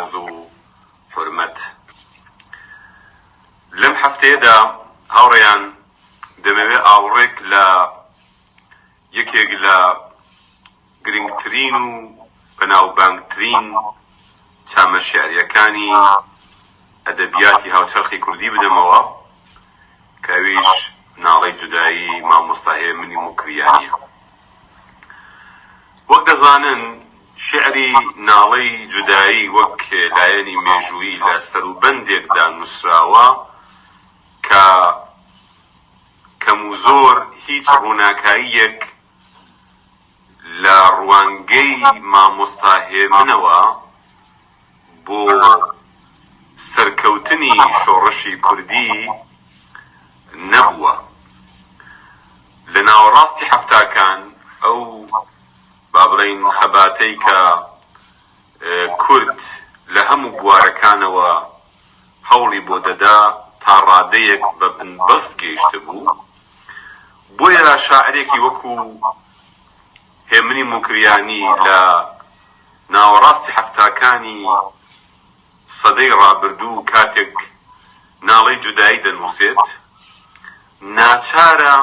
ڕێز و حورمەت. لەم هەفتەیەدا هاوڕێیان دەمەوێ ئاوڕێک لە یەکێک لە گرنگترین و بەناوبانگترین چامە شیعرییەکانی ئەدەبیاتی هاوچەرخی کوردی بدەمەوە کە ئەویش ناڵەی جودایی مامۆستا هێمنی موکریانییە. وەک دەزانن شیعری ناڵەی جودایی وەک لایەنی مێژوویی لە سەروبەندێکدا نووسراوە کە کەم و زۆر هیچ ڕووناکاییەک لە ڕوانگەی مامۆستا هێمنەوە بۆ سەرکەوتنی شۆڕشی کوردی نەبووە. لە ناوەڕاستی حەفتاکان ئەو با بڵێین خەباتەی کە کورد لە هەموو بوارەکانەوە هەوڵی بۆ دەدا تا ڕادەیەک بە بنبەست گەیشتبوو، بۆیە شاعرێکی وەکوو هێمنی موکریانی لە ناوەڕاستی حەفتاکانی سەدەی ڕابردوو کاتێک ناڵەی جودایی دەنووسێت، ناچارە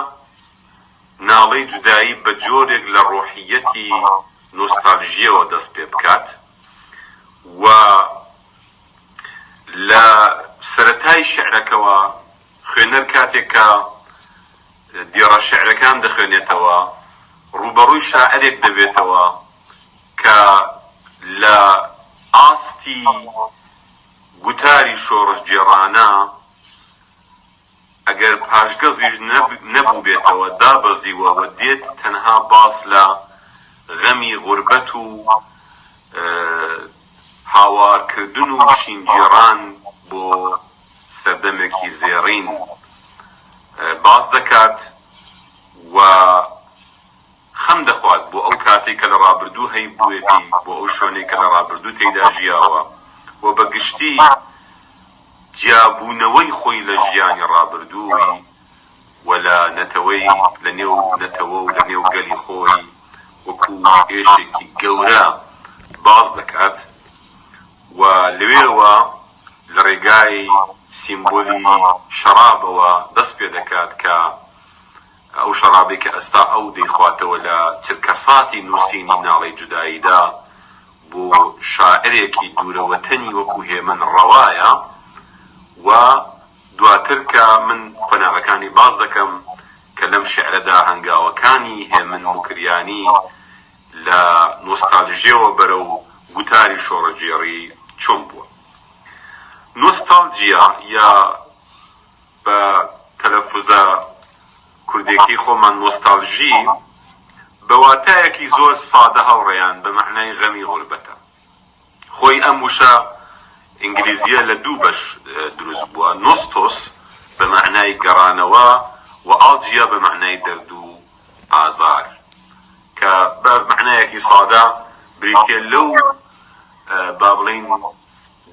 ناڵەی جودایی بە جۆرێک لە ڕۆحییەتی نۆستالژییەوە دەست پێ بکات و لە سەرەتای شیعرەکەوە خوێنەر کاتێک کە دێڕە شیعرەکان دەخوێنێتەوە ڕووبەڕووی شاعرێک دەبێتەوە کە لە ئاستی گوتاری شۆڕشگێڕانە ئەگەر پاشگەزیش نەبووبێتەوە دابەزیوە و دێت تەنها باس لە غەمی غوربەت و هاوارکردن و شینگێڕان بۆ سەردەمێکی زێڕین باس دەکات و خەم دەخوات بۆ ئەو کاتەی کە لە ڕابردوو هەیبوویەتی، بۆ ئەو شوێنەی کە لە ڕابردوو تێیدا ژیاوە و بە گشتی جیابوونەوەی خۆی لە ژیانی ڕابردووی و لە نەتەوەی لە نێو نەتەوە و لە نێو گەلی خۆی وەکوو ئێشێکی گەورە باس دەکات و لەوێوە لە ڕێگای سیمبولی شەڕابەوە دەست پێ دەکات کە ئەو شەڕابەی کە ئەستا ئەو دەیخواتەوە لە چرکەساتی نووسینی ناڵەی جوداییدا بۆ شاعرێکی دوورەوەتەنی وەکو هێمن ڕەوایە و دواتر کە من قۆناغەکانی باس دەکەم کە لەم شیعرەدا هەنگاوەکانی هێمن موکریانی لە نۆستالژییەوە بەرەو گوتاری شۆڕشگێڕی چۆن بووە. نۆستالجیا یا بە تەلەفوزە کوردێکەی خۆمان نۆستالژی بە واتایەکی زۆر سادە هاوڕێیان بە مەعنای غەمی غوربەتە. خۆی ئەم وشە ئینگلیزییە لە دوو بەش دروست بووە، nostos بە مەعنای گەڕانەوە و algia بە مەعنای دەرد و ئازار کە بە مەعنایەکی سادە بریتییە لەو با بڵێین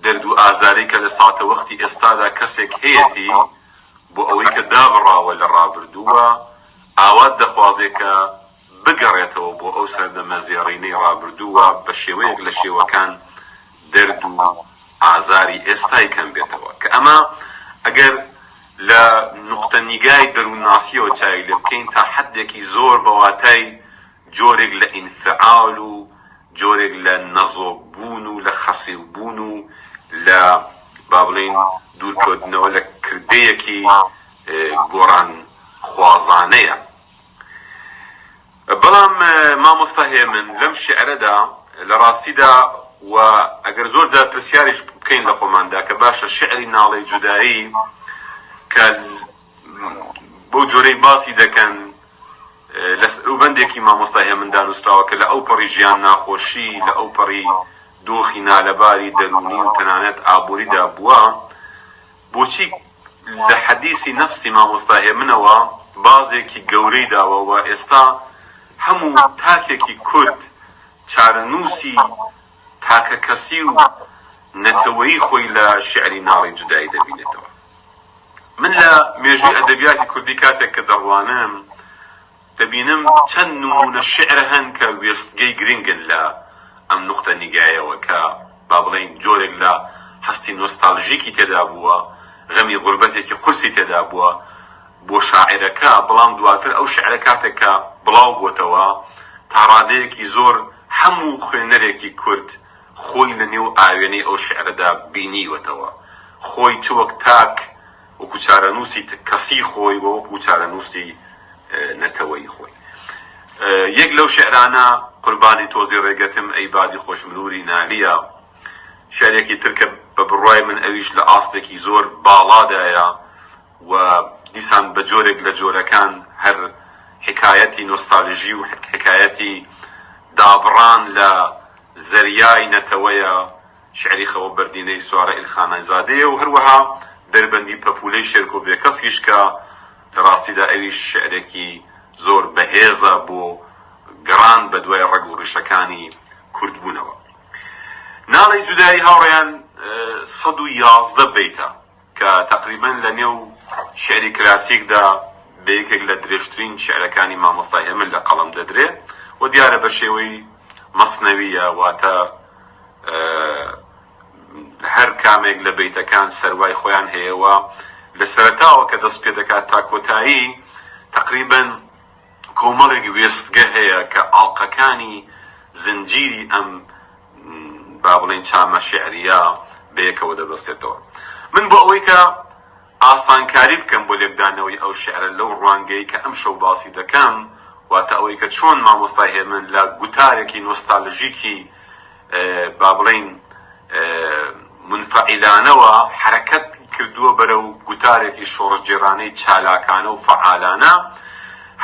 دەرد و ئازارەی کە لە ساتەوەختی ئێستادا کەسێک هەیەتی بۆ ئەوەی کە دابڕاوە لە ڕابردووە ئاوات دەخوازێ کە بگەڕێتەوە بۆ ئەو سەردەمە زێڕینەی ڕابردوو و بە شێوەیەک لە شێوەکان دەرد و ئازاری ئێستای کەم بێتەوە کە ئەمە ئەگەر لە نوقتە نیگای دەروونناسییەوە چاوی لێ بکەین تا حەدێکی زۆر بە واتای جۆرێک لە ئینفعال و جۆرێک لە نەزۆک بوون و لە خەسیو بوون و لە با بڵێین دوورکەوتنەوە لە کردەیەکی گۆڕان خوازانەیە. بەڵام مامۆستا هێمن لەم شیعرەدا لە ڕاستیدا و ئەگەر زۆر جار پرسیاریش بکەین لە خۆماندا کە باشە شیعری ناڵەی جودایی کە بەو جۆرەی باسی دەکەن لە سەروبەندێکی مامۆستا هێمندا نووسراوە کە لە ئەوپەڕی ژیان ناخۆشی، لە ئەوپەڕی دۆخی نالەباری دەروونی و تەنانەت ئابووریدا بووە، بۆچی لە حەدیسی نەفسی مامۆستا هێمنەوە بازێکی گەورەی داوە و ئێستا هەموو تاکێکی کورد چارەنووسی تاکەکەسی و نەتەوەیی خۆی لە شیعری ناڵەی جودایی دەبینێتەوە؟ من لە مێژووی ئەدەبیاتی کوردی کاتێک کە دەڕوانم دەبینم چەند نموونە شیعر هەن کە وێستگەی گرنگن لە ئەم نوقتە نیگایەوە کە با بڵێین جۆرێک لە. هەستی نۆستالژیکی تێدا بووە، غەمی غوربەتێکی قورسی تێدا بووە بۆ شاعیرەکە، بەڵام دواتر ئەو شیعرە کاتێک کە بڵاو بۆتەوە تا ڕادەیەکی زۆر هەموو خوێنەرێکی کورد خۆی لە نێو ئاوێنەی ئەو شیعرەدا بینیوەتەوە، خۆی چ وەک تاک وەکو چارەنووسی کەسیی خۆی و وەکو چارەنووسی نەتەوەیی خۆی. یەک لەو شیعرانە قوربانی تۆزی ڕێگەتم ئەی بادی خۆش مروری نالییە. شیعرێکی تر کە بە بڕوای من ئەویش لە ئاستێکی زۆر باڵادایە و دیسان بە جۆرێک لە جۆرەکان هەر حیکایەتی نۆستالژی و حیکایەتی دابڕان لە زەریای نەتەوەیە، شیعری خەوە بەردینەی سوارە ئیلخانیزادەیە و هەروەها دەربەندی پەپوولەی شێرکۆ بێکەسیش کە لە ڕاستیدا ئەویش شیعرێکی زۆر بەهێزە بۆ گەڕان بە دوای ڕەگ و ڕیشەکانی کوردبوونەوە. ناڵەی جودایی هاوڕێیان 111 بەیتە کە تەقریبەن لە نێو شیعری کلاسیکدا بە یەکێک لە درێژترین شیعرەکانی مامۆستا هێمن لە قەڵەم دەدرێ و دیارە بە شێوەی مەسنەوییە واتە هەر کامێک لە بەیتەکان سەروای خۆیان هەیە و لە سەرەتاوە کە دەست پێ دەکات تا کۆتایی تەقریبەن کۆمەڵێک وێستگە هەیە کە ئاڵقەکانی زنجیری ئەم با بڵێین چامە شیعرییە بەیەکەوە دەبەستێتەوە. من بۆ ئەوەی کە ئاسانکاری بکەم بۆ لێکدانەوەی ئەو شیعرە لەو ڕوانگەی کە ئەمشەو باسی دەکەم، واتە ئەوەی کە چۆن مامۆستا هێمن لە گوتارێکی نۆستالژیکی با بڵێین مونفەعیلانەوە حەرەکەتی کردووە بەرەو گوتارێکی شۆڕشگێڕانەی چالاکانە و فەعالانە،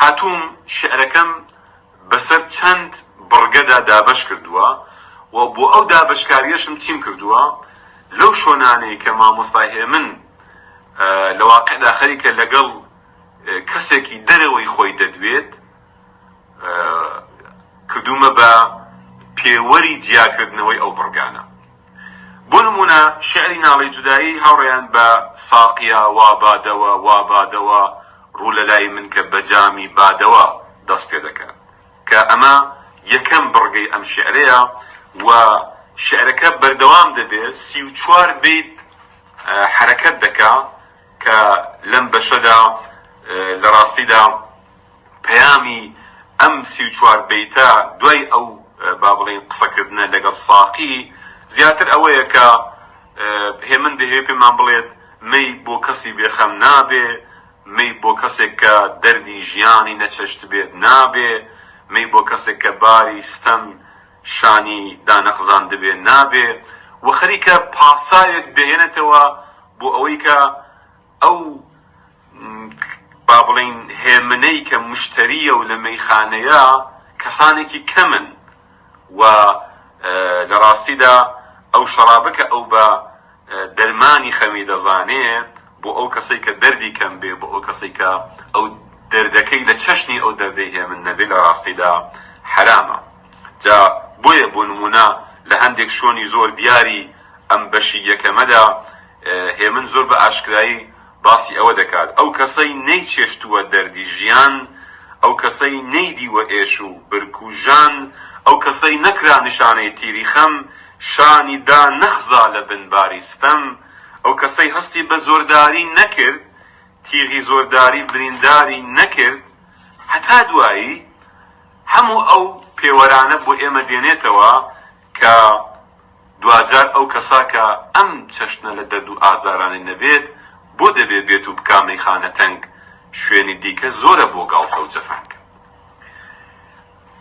هاتووم شیعرەکەم بەسەر چەند بڕگەدا دابەش کردووە و بۆ ئەو دابەشکارییەشم چیم کردووە لەو شۆنانەی کە مامۆستا هێمن لە واقعدا خەریکە لەگەڵ کەسێکی دەرەوەی خۆی دەدوێت کردوومە بە پێوەری جیاکردنەوەی ئەو بڕگانە. بۆ نموونە شیعری ناڵەی جودایی هاوڕێیان بە ساقیا وا بادەوە وا بادەوە ڕوو لە لای من کە بە جامی بادەوە دەست پێ دەکات کە ئەمە یەکەم بڕگەی ئەم شیعرەیە و شیعرەکە بەردەوام دەبێ 34 بەیت حەرەکەت دەکا کە لەم بەشەدا لە ڕاستیدا پەیامی ئەم 34 بەیتە دوای ئەو با بڵێین قسەکردنە لەگەڵ ساقی زیاتر ئەوەیە کە هێمن دەیەوێت پێمان بڵێت مەی بۆ کەسی بێخەم نابێ، مەی بۆ کەسێک کە دەردی ژیانی نەچەشتبێت نابێ، مەی بۆ کەسێک کە باری ستەم شانی دانەخزاندبێ نابێ و خەریکە پاساوێک دەهێنێتەوە بۆ ئەوەی کە ئەو با بڵێین هێمنەی کە مشتەرییە و لە مەیخانەیە کەسانێکی کەمن و لە ڕاستیدا ئەو شەڕابە کە ئەو بە دەرمانی خەمی دەزانێ بۆ ئەو کەسەی کە دەردی کەم بێ بۆ ئەو کەسەی کە ئەو دەردەکەی لە چەشنی ئەو دەردەی هێمن نەبێ لە ڕاستیدا حەرامە جا بۆیە بۆ نموونە لە هەندێک شۆنی زۆر دیاری ئەم بەشی یەکەمەدا هێمن زۆر بە ئاشکرایی باسی ئەوە دەکات ئەو کەسەی نەیچێشتووە دەردی ژیان، ئەو کەسەی نەیدیوە ئێش و برک و ژان، ئەو کەسەی نەکرا نیشانەی تیری خەم، شانی دا نەخزا لە بن باری ستەم، ئەو کەسەی هەستی بە زۆرداری نەکرد، تیغی زۆرداری برینداری نەکرد. هەتا دوایی، هەموو ئەو پێوەرانە بۆ ئێمە دێنێتەوە کە. دواجار ئەو کەسە کە ئەم چەشنە لە دەرد و ئازارانەی نەبێت بۆ دەبێ بێت و بکا مەیخانە تەنگ، شوێنی دیکە زۆرە بۆ گاڵتە و جەفەنگ.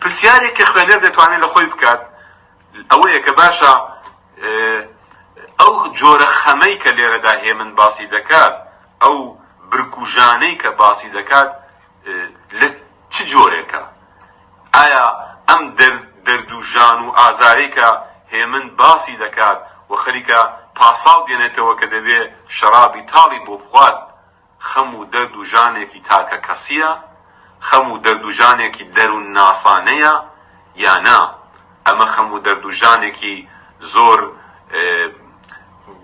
پرسیارێک کە خوێنەر دەتوانێ لە خۆی بکات ئەوەیە کە باشە ئەو جۆرە خەمەی کە لێرەدا هێمن باسی دەکات، ئەو برک و ژانەی کە باسی دەکات لە چ جۆرێکە؟ ئایا ئەم دەرد و ژان و ئازارەی کە هێمن باسی دەکات و خەریکە پاساو دێنێتەوە کە دەبێ شەرابی تاڵی بۆ بخوات، خەم و دەرد و ژانێکی تاکە کەسییە؟ خەم و دەرد و ژانێکی دەروونناسانەیە یا نا ئەمە خەم و دەرد و ژانێکی زۆر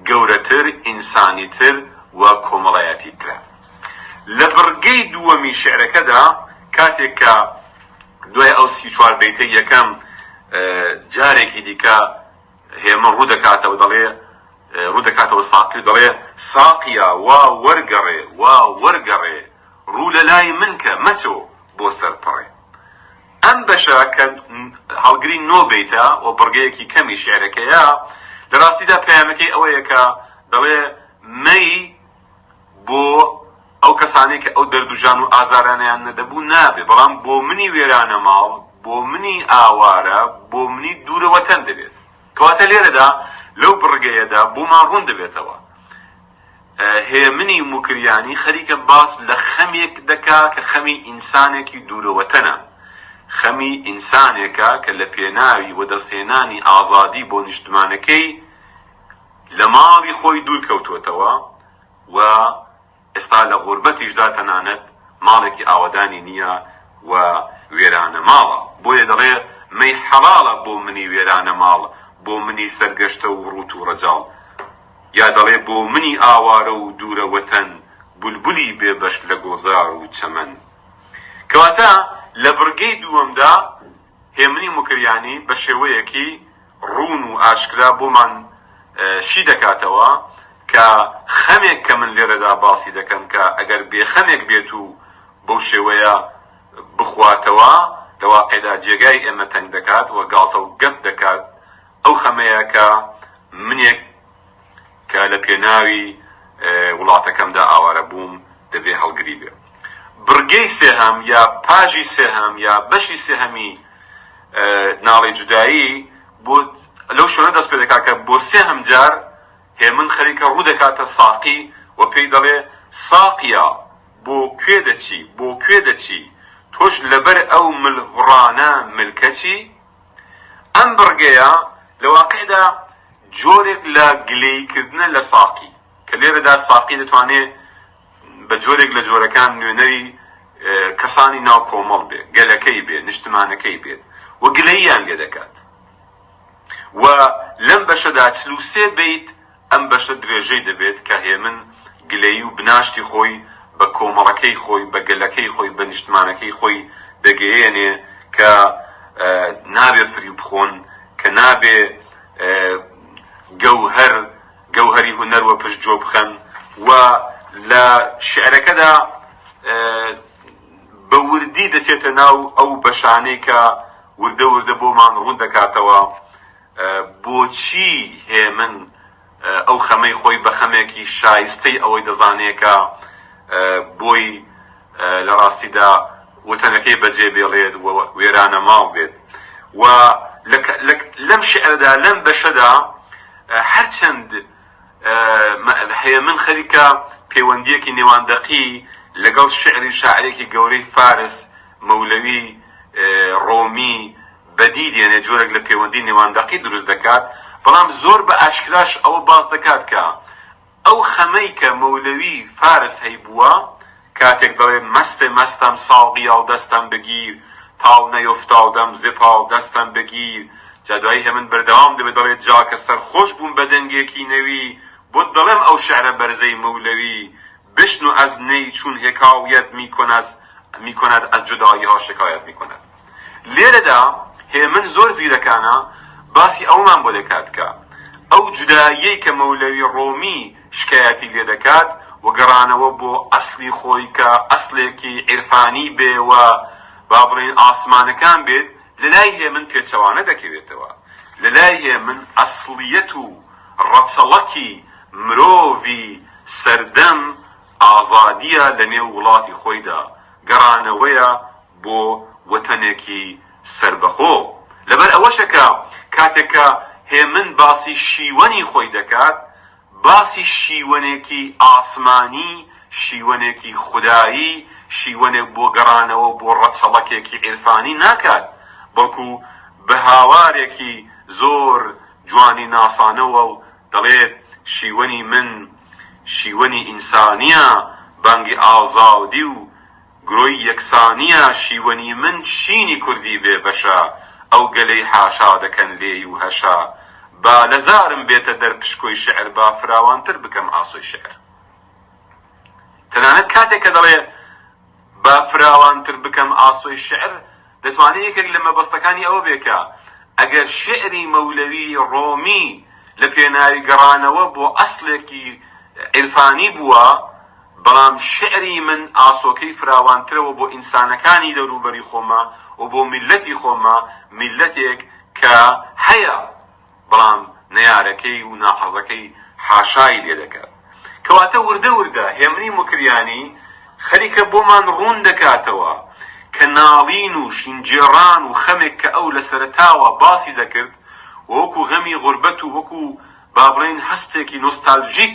گەورەتر، ئینسانیتر و کۆمەڵایەتیترە؟ لە بڕگەی دووەمی شیعرەکەدا کاتێک کە دوای ئەو 34 بەیتەی یەکەم جارێکی دیکە هێمن ڕوو دەکاتەوە دەڵێ. ڕوو دەکاتەوە ساقی و دەڵێ، ساقیا وا وەرگەڕێ، وا وەرگەڕێ، ڕوو لە لای من کە، مەچۆ بۆ سەر پەڕێ. ئەم بەشە کە هەڵگری نۆ بەیتە و بڕگەیەکی کەمی شیعرەکەیە، لە ڕاستیدا پەیامەکەی ئەوەیە کە دەڵێ مەی بۆ ئەو کەسانەی کە ئەو دەرد و ژان و ئازارانەیان نەدەبوو نابێ، بەڵام بۆ منی وێرانە ماڵ، بۆ منی ئاوارە، بۆ منی دوورە وەتەن دەبێت. کەواتە لێرەدا لەو بڕگەیەدا بۆمان ڕوون دەبێتەوە هێمنی موکریانی خەریکە باس لە خەمێک دەکا کە خەمی ئینسانێکی دوورەوەتەنە، خەمی ئینسانێکە کە لە پێناوی وەدەستهێنانی ئازادی بۆ نیشتمانەکەی لە ماڵی خۆی دوور کەوتووەتەوە و ئێستا لە غوربەتیشدا تەنانەت ماڵێکی ئاوەدانی نییە و وێرانە ماڵە. بۆیە دەڵێ مەی حەڵاڵە بۆ منی وێرانە ماڵ، بۆ منی سەرگەشتە و ڕووت و ڕەجاڵ. یا دەڵێ بۆ منی ئاوارە و دوورە وەتەن، بولبولی بێ بەش لە گوڵزار و چەمەن. کەواتە لە بڕگەی دووەمدا هێمنی موکریانی بە شێوەیەکی ڕوون و ئاشکرا بۆمان شی دەکاتەوە کە خەمێک کە من لێرەدا باسی دەکەم کە ئەگەر بێ خەمێک بێت و بەو شێوەیە بخواتەوە لە واقعدا جێگای ئێمە تەنگ دەکات و گاڵتە و گەپ دەکات ئەو خەمەیە کە منێک کە لە پێناوی وڵاتەکەمدا ئاوارە بووم دەبێ هەڵگری بێ. بڕگەی سێهەم یا پاژی سێهەم یا بەشی سێهەمی ناڵەی جودایی بۆ لەو شوێنە دەست پێ دەکات کە بۆ سێهەم جار هێمن خەریکە ڕوو دەکاتە ساقی و پێی دەڵێ ساقیا بۆ کوێ دەچی بۆ کوێ دەچی تۆش لەبەر ئەو ملهوڕانە ملکەچی؟ ئەم بڕگەیە لە واقیعدا جۆرێک لە گلەیی کردنە لە ساقی، کە لێرەدا ساقی دەتوانێ بە جۆرێک لە جۆرەکان نوێنەری کەسانی ناو کۆمەڵ بێ، گەلەکەی بێ، نیشتمانەکەی بێت و گلەییان لێ دەکات. و لەم بەشەدا 43 بەیت ئەم بەشە درێژەی دەبێت کە هێمن گلەیی و بناشتی خۆی بە کۆمەڵەکەی خۆی، بە گەلەکەی خۆی، بە نیشتمانەکەی خۆی دەگەیەنێ کە نابێ فریو بخۆن، کە نابێ گەوهەر گەوهەری هونەر وەپشت جۆ بخەن و لە شیعرەکەدا بە وردی دەچێتە ناو ئەو بەشانەی کە وردە وردە بۆمان ڕوون دەکاتەوە بۆچی هێمن ئەو خەمەی خۆی بە خەمێکی شایستەی ئەوەی دەزانێ کە بۆی لە ڕاستیدا وتەنەکەی بەجێ بێڵێت و وێرانە ماڵ بێت و لەم شیعرەدا لەم بەشەدا هەرچەند هێمن خەریکە پەیوەندییەکی نێواندەقی لەگەڵ شیعری شاعیرێکی گەورەی فارس مەولەوی ڕۆمی بەدی دێنێ، جۆرێک لە پەیوەندی نێواندەقی دروست دەکات، بەڵام زۆر بە ئاشکراش ئەوە باس دەکات کە ئەو خەمەی کە مەولەوی فارس هەیبووە کاتێک دەڵێ مەستێ مەستەم ساقیاو دەستەم بگیر تاو نەیۆفتاودەم زپاو دەستەم بگیر جا دوایی هێمن بەردەوام دەبێ دەڵێ جا کە سەرخۆش بووم بە دەنگێکی نەوی بۆت دەڵێم ئەو شعرە بەرزەی مەولەوی بشنو از نی چون حکایت میکند از جداییها شکایت میکند. لێرەدا هێمن زۆر زیرەکانە باسی ئەوەمان بۆ دەکات کە ئەو جوداییەی کە مەولەوی ڕۆمی شکایەتی لێ دەکات و گەڕانەوە بۆ ئەسڵی خۆی کە ئەسڵێکی عیرفانی بێ و با بڵێین ئاسمانەکان بێت لە لای هێمن پێچەوانە دەکەوێتەوە لە لای هێمن ئەسڵیەت و ڕەچەڵەکی مرۆڤی سەردەم ئازادییە لە نێو وڵاتی خۆیدا گەڕانەوەیە بۆ وەتەنێکی سەربەخۆ. لەبەر ئەوەشە کە کاتێک کە هێمن باسی شیوەنی خۆی دەکات، باسی شیوەنێکی ئاسمانی، شیوەنێکی خودایی، شیوەنێک بۆ گەڕانەوە بۆ ڕەچەڵەکێکی عیرفانی ناکات، بەڵکو بە هاوارێکی زۆر جوانی ناسانەوە و دەڵێت، شیوەنی من شیوەنی ئینسانییە، بانگی ئازادی و گرۆی یەکسانیە شیوەنی من شینی کوردی بێ بەشە ئەو گەلەی حاشا دەکەن لێی و هەشە با لە زارم بێتە دەر پشکۆی شعر با فراوانتر بکەم ئاسۆی شعر تەنانەت کاتێک کە دەڵێ با فراوانتر بکەم ئاسۆی شعر دەتوانێت یەکێک لە مەبەستەکانی ئەوە بێ کە ئەگەر شعری مەولەوی ڕۆمی. لە پێناوی گەڕانەوە بۆ ئەسڵێکی عیرفانی بووە، بەڵام شیعری من ئاسۆکەی فراوانترەوە بۆ ئینسانەکانی دەوروبەری خۆمە و بۆ میللەتی خۆمە، میللەتێک کە هەیە بەڵام نەیارەکەی و ناحەزەکەی حاشای لێ دەکات. کەواتە وردە وردە هێمنی موکریانی خەریکە بۆمان ڕوون دەکاتەوە کە ناڵین و شینگێڕان و خەمێک کە ئەو لە سەرەتاوە باسی دەکرد و وەکو غەمی غوربەت و وەکو با بڵێین هەستێکی نۆستالژیک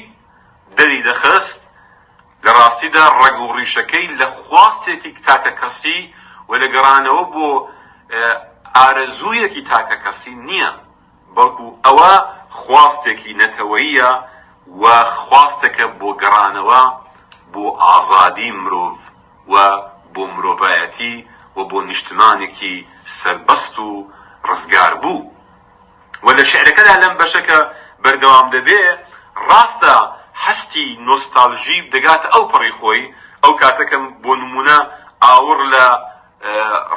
دەری دەخست، لە ڕاستیدا ڕەگ و ڕیشەکەی لە خواستێکی تاکەکەسی و لە گەڕانەوە بۆ ئارەزوویەکی تاکەکەسی نییە، بەڵکو ئەوە خواستێکی نەتەوەییە و خواستێکە بۆ گەڕانەوە بۆ ئازادی مرۆڤ و بۆ مرۆڤایەتی و بۆ نیشتمانێکی سەربەست و ڕزگاربوو. و لە شیعرەکەدا لەم بەشە کە بەردەوام دەبێ، ڕاستە هەستی نۆستالژی دەگاتە ئەو پەڕی خۆی، ئەو کاتە کە بۆ نموونە ئاوڕ لە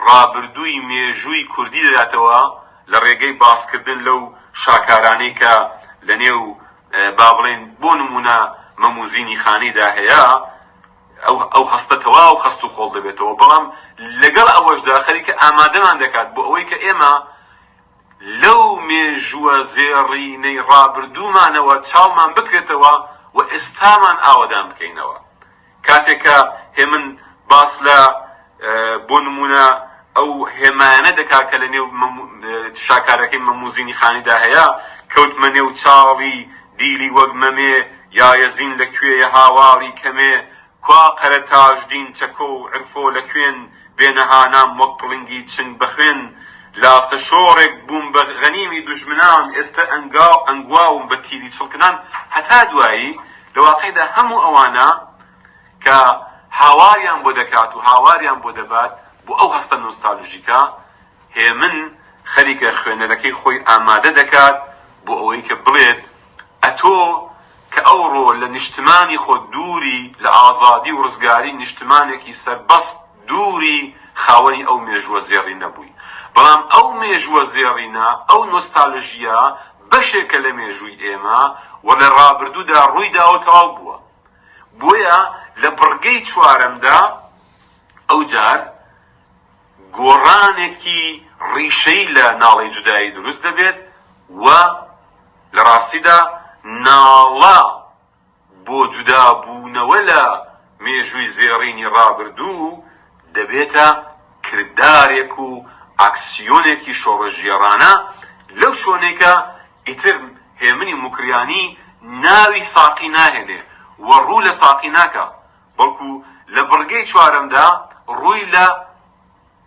ڕابردووی مێژووی کوردی دەداتەوە لە ڕێگەی باسکردن لەو شاکارانەی کە لە نێو با بڵێین بۆ نموونە مەم و زینی خانیدا هەیە، ئەو ئەو هەستە تەواو خەست و خۆڵ دەبێتەوە، بەڵام لەگەڵ ئەوەشدا خەریکە ئامادەمان دەکات بۆ ئەوەی کە ئێمە لەو مێژووە زێڕینەی ڕابردوومانەوە چاومان بکرێتەوە و ئێستامان ئاوەدان بکەینەوە. کاتێک کە هێمن باس لە بۆ نموونە ئەو هێمایانە دەکا کە لە نێو شاکارەکەی مەموزینی خانیدا هەیە، کەوتمە نێو چاڵی دیلی وەک مەمێ، یایەزین لە کوێیە هاواڵی کەمێ، کوا قەرەتاژدین چەکۆ و عرفۆ لە کوێن بێنە هانام وەک پڵنگی چنگ بە خوێن لاستە شۆڕێک بووم بە غەنیمی دوژمنان ئێستە ئەنگواوم بە تیری چڵکنان هەتا دوایی لە واقعدا هەموو ئەوانە کە هاواریان بۆ دەکات و هاواریان بۆ دەبات بۆ ئەو هەستە نۆستالژیکە هێمن خەریکە خوێنەرەکەی خۆی ئامادە دەکات بۆ ئەوەی کە بڵێت ئەتۆ کە ئەوڕۆ لە نیشتمانی خۆت دووری، لە ئازادی و ڕزگاری نیشتمانێکی سەربەست دووری، خاوەنی ئەو مێژووە زێڕینە بووی. بەڵام ئەو مێژووە زێڕینە، ئەو نۆستالژییە بەشێکە لە مێژووی ئێمە و لە ڕابردوودا ڕووی داوە و تەواو بووە. بۆیە لە بڕگەی چوارەمدا ئەوجار گۆڕانێکی ڕیشەیی لە ناڵەی جودایی دروست دەبێت و لە ڕاستیدا ناڵە بۆ جودابوونەوە لە مێژووی زێڕینی ڕابردوو دەبێتە کردارێک و ئاکسیۆنێکی شۆڕشگێڕانە لەو شوێنەی کە ئیتر هێمنی موکریانی ناوی ساقی ناهێنێ و ڕوو لە ساقی ناکا بەڵکو لە بڕگەی چوارەمدا ڕووی لە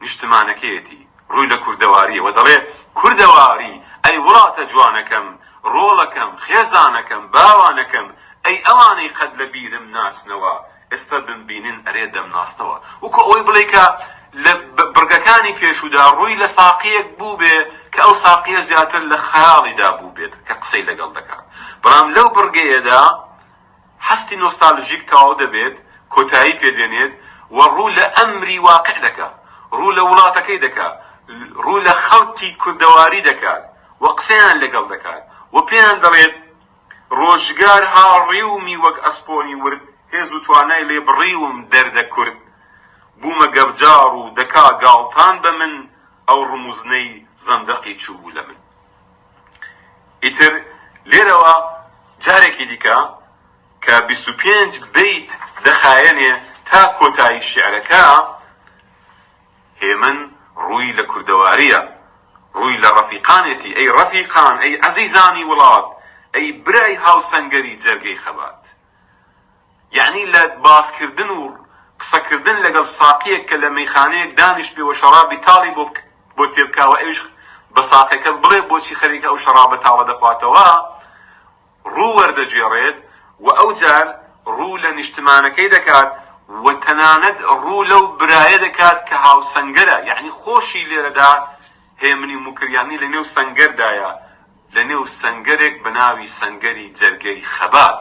نیشتمانەکەیەتی، ڕووی لە کوردەوارییە و دەڵێ، کوردەواری، ئەی وڵاتە جوانەکەم، ڕۆڵەکەم، خێزانەکەم، باوانەکەم، ئەی ئەوانەی قەت لە بیرم ناچنەوە، ئێستا بمبینن ئەرێ دەمناسنەوە. وەکو ئەوەی بڵێی کە لە بڕگەکانی پێشوودا ڕووی لە ساقییەک بووبێ کە ئەو ساقییە زیاتر لە خەیاڵیدا بووبێت کە قسەی لەگەڵ دەکات، بەڵام لەو بڕگەیەدا، هەستی نۆستالژیک تەواو دەبێت، کۆتایی پێ دێنێت و ڕوو لە ئەمری واقع دەکا، ڕوو لە وڵاتەکەی دەکا، ڕوو لە خەڵکی کوردەواری دەکات و قسەیان لەگەڵ دەکات و پێیان دەڵێت، ڕۆژگار هاڕیومی وەک ئەسپۆنی ورد، هێز و توانای لێ بڕیوم دەردە کورد، بوومە گەبجاڕ و دەکا گاڵتان بە من، ئەو ڕموزنەی زەندەقی چووبوو لە من. ئیتر لێرەوە جارێکی دیکە کە 25 بەیت دەخایەنێ تا کۆتایی شیعرەکە، هێمن ڕووی لە کوردەوارییە، ڕووی لە ڕەفیقانێتی، ئەی ڕەفیقان، ئەی عەزیزانی وڵات، ئەی برای هاوسەنگەری جەرگەی خەبات. یەعنی لە باسکردن و قسەکردن لەگەڵ ساقییەک کە لە مەیخانەیەک دانیشتبێ و شەڕابی تاڵی بۆ بۆ تێبکا و ئەویش بە ساقیەکە بڵێ بۆچی خەریکە ئەو شەڕابە تاڵە دەخواتەوە، ڕوو وەردەگێڕێت و ئەوجار ڕوو لە نیشتمانەکەی دەکات و تەنانەت ڕوو لەو برایە دەکات کە هاوسەنگەرە، یەعنی خۆشی لێرەدا هێمنی موکریانی لەنێو سەنگەردایە، لەنێو سەنگەرێک بە ناوی سەنگەری جەرگەی خەبات.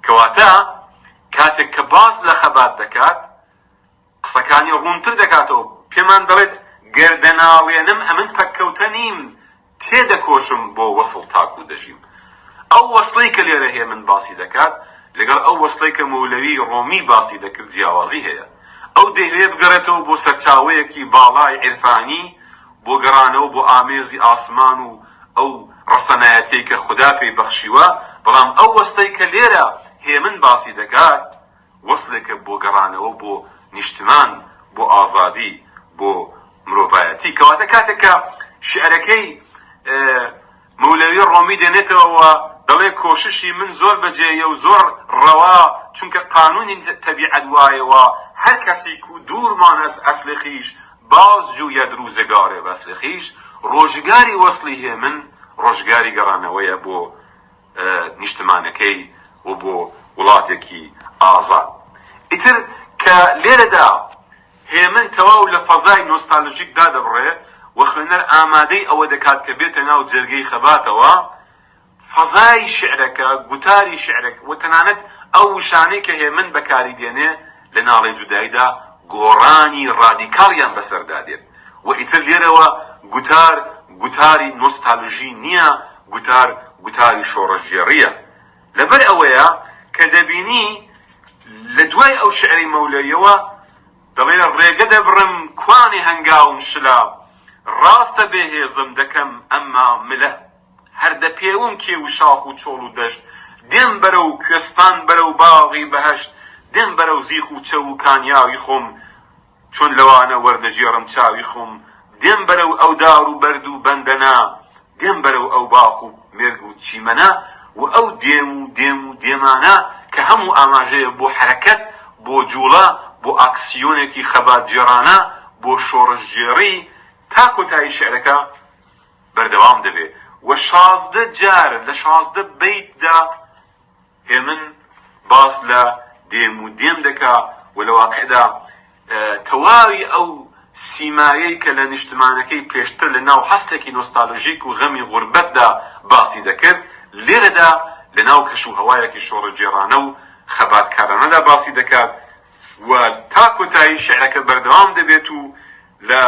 کەواتە کاتێک کە باس لە خەبات دەکات، قسەکانی ڕوونتر دەکاتەوە، پێمان دەڵێت، گەر دەناڵێنم ئەمن پەککەوتە نیم، تێدەکۆشم بۆ وەسڵ تاکوو دەژیم. ئەو وەسڵەی کە لێرە هێمن باسی دەکات لەگەڵ ئەو وەسڵەی کە مەولەوی ڕۆمی باسی دەکرد جیاوازی هەیە. ئەو دەیهەوێ بگەڕێتەوە بۆ سەرچاوەیەکی باڵای عیرفانی، بۆ گەڕانەوە بۆ ئامێزی ئاسمان و ئەو ڕەسەنایەتیەی کە خودا پێی بەخشیوە، بەڵام ئەو وەسڵەی کە لێرە هێمن باسی دەکات وەسڵێکە بۆ گەڕانەوە بۆ نیشتمان، بۆ ئازادی، بۆ مرۆڤایەتی. کەواتە کاتێک کە شیعرەکەی مەولەوی ڕۆمی دێنێتەوە و دەڵێ کۆششی من زۆر بەجێیە و زۆر ڕەوا چونکە قانوونی تەبیعەت وایە و هەر کەسی کو دوور مان از اصل خویش باز جوید روزگار وصل خویش ڕۆژگاری وەسڵی هێمن ڕۆژگاری گەڕانەوەیە بۆ نیشتمانەکەی و بۆ وڵاتێکی ئازاد. ئیتر کە لێرەدا هێمن تەواو لە فەزای نۆستالژیک دادەبڕێ و خوێنەر ئامادەی ئەوە دەکات کە بێتە ناو جەرگەی خەباتەوە، فەزای شیعرەکە، گوتاری شیعرەکە و تەنانەت ئەو وشانەی کە هێمن بەکاری دێنێ لە ناڵەی جوداییدا گۆڕانی ڕادیکاڵیان بەسەردا دێت و ئیتر لێرەوە گوتار گوتاری نۆستالژی نییە، گوتار گوتاری شۆڕشگێڕییە. لەبەر ئەوەیە کە دەبینی لە دوای ئەو شیعرەی مەولەویەوە دەڵێ ڕێگە دەبڕم کوانێ هەنگاوم شلە، ڕاستە بێ هێزم دەکەم ئەمما ملە. هەر دەپێوم کێو و شاخ و چۆڵ و دەشت، دێم بەرەو کوێستان بەرەو باغی بەهەشت، دێم بەرەو زیخ و چەو و کانیاوی خۆم، چۆن لەوانە وەردەگێڕم چاوی خۆم، دێم بەرەو ئەو دار و بەرد و بەندەنە، دێم بەرەو ئەو باخ و مێرگ و چیمەنە و ئەو دێم و دێم و دێمانە کە هەموو ئاماژەیە بۆ حەرەکەت، بۆ جووڵە، بۆ ئاکسیۆنێکی خەباتگێڕانە، بۆ شۆڕشگێڕی، تا کۆتایی شیعرەکە بەردەوام دەبێ و 16 جار لە 16 بەیتدا هێمن باس لە دێم و دێم دەکا و لە واقعدا تەواوی ئەو سیمایەی کە لە نیشتمانەکەی پێشتر لە ناو هەستێکی نۆستالۆژیک و غەمی غوربەتدا باسی دەکرد، لێرەدا لە ناو کەش و هەوایەکی شۆڕشگێڕانە و خەباتکارانەدا باسی دەکات و تا کۆتایی شیعرەکە بەردەوام دەبێت و لە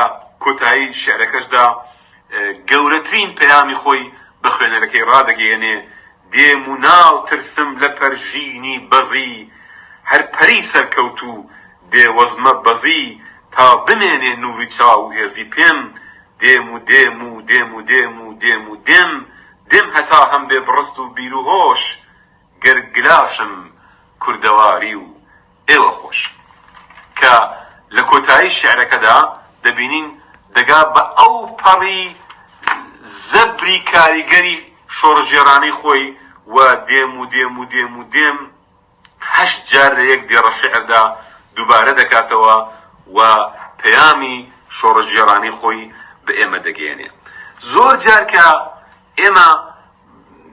کۆتایی شیعرەکەشدا گەورەترین پەیامی خۆی بە خوێنەرەکەی ڕادەگەیەنێ، دێم و ناترسم لە پەرژینی بەزی، هەر پەری سەرکەوتوو دێوەزمە بەزی، تا بمێنێ نووری چاو و هێزی پێم، دێم و دێم و دێم و دێم و دێم و دێم، دێم هەتا هەم بێ بڕست و بیر و هۆش، گەر گلاشم کوردەواری و ئێوە خۆش. کە لە کۆتایی شیعرەکەدا دەبینین دەگا بە ئەو پەڕی زەبری کاریگەری شۆڕشگێڕانەی خۆی و دێم و دێم و دێم و دێم هەشت جار لە یەک دێڕە شیعردا دووبارە دەکاتەوە و پەیامی شۆڕشگێڕانەی خۆی بە ئێمە دەگەیەنێ. زۆر جار کە ئێمە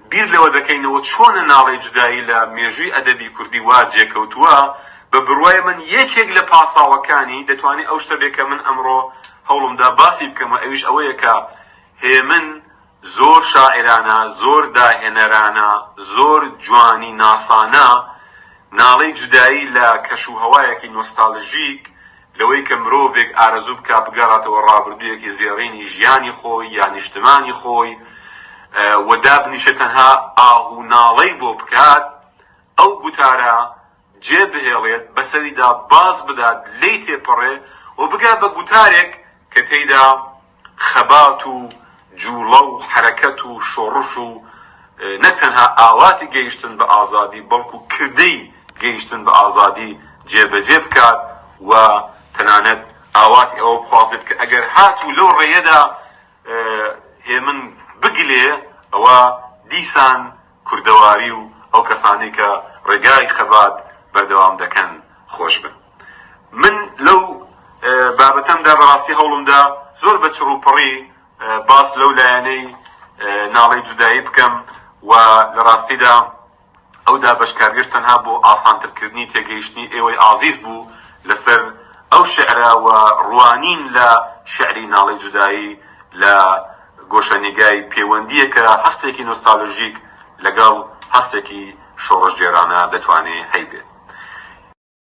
بیر لەوە دەکەینەوە چۆنە ناڵەی جودایی لە مێژووی ئەدەبی کوردی وا جێکەوتووە، بە بڕوای من یەکێک لە پاساوەکانی دەتوانێ ئەو شتە بێ کە من ئەمڕۆ هەوڵم دا باسی بکەم و ئەویش ئەوەیە کە هێمن زۆر شاعیرانە، زۆر داهێنەرانە، زۆر جوانی ناسانە ناڵەی جودایی لە کەش و هەوایەکی نۆستالژیک لەوەی کە مرۆڤێک ئارەزوو بکا بگەڕاتەوە ڕابردوویەکی زێڕینی ژیانی خۆی یا نیشتمانی خۆی و دابنیشێ تەنها ئاه و ناڵەی بۆ بکات، ئەو گوتارە جێ بهێڵێت، بەسەریدا باز بدات، لێی تێپەڕێ و بگا بە گوتارێک کە تێیدا خەبات و جووڵە و حەرەکەت و شۆڕش و نەک تەنها ئاواتی گەیشتن بە ئازادی بەڵکو کردەی گەیشتن بە ئازادی جێبەجێ بکات و تەنانەت ئاواتی ئەوە بخوازێت کە ئەگەر هاتوو لەو ڕێیەدا هێمن بگلێ ئەوا دیسان کوردەواری و ئەو کەسانەی کە ڕێگای خەبات بەردەوام دەکەن خۆش بن. من لەو بابەتەمدا بەڕاستی هەوڵمدا زۆر بە چڕوپڕی باس لەو لایەنەی ناڵەی جودایی بکەم و لە ڕاستیدا ئەو دابەشکاریەش تەنها بۆ ئاسانترکردنی تێگەیشتنی ئێوەی ئازیز بوو لەسەر ئەو شیعرە و ڕوانین لە شیعری ناڵەی جودایی لە گۆشەنیگای پێوەندییەکە هەستێکی نۆستالۆژیک لەگەڵ هەستێکی شۆڕشگێرانە دەتوانێ هەیبێت.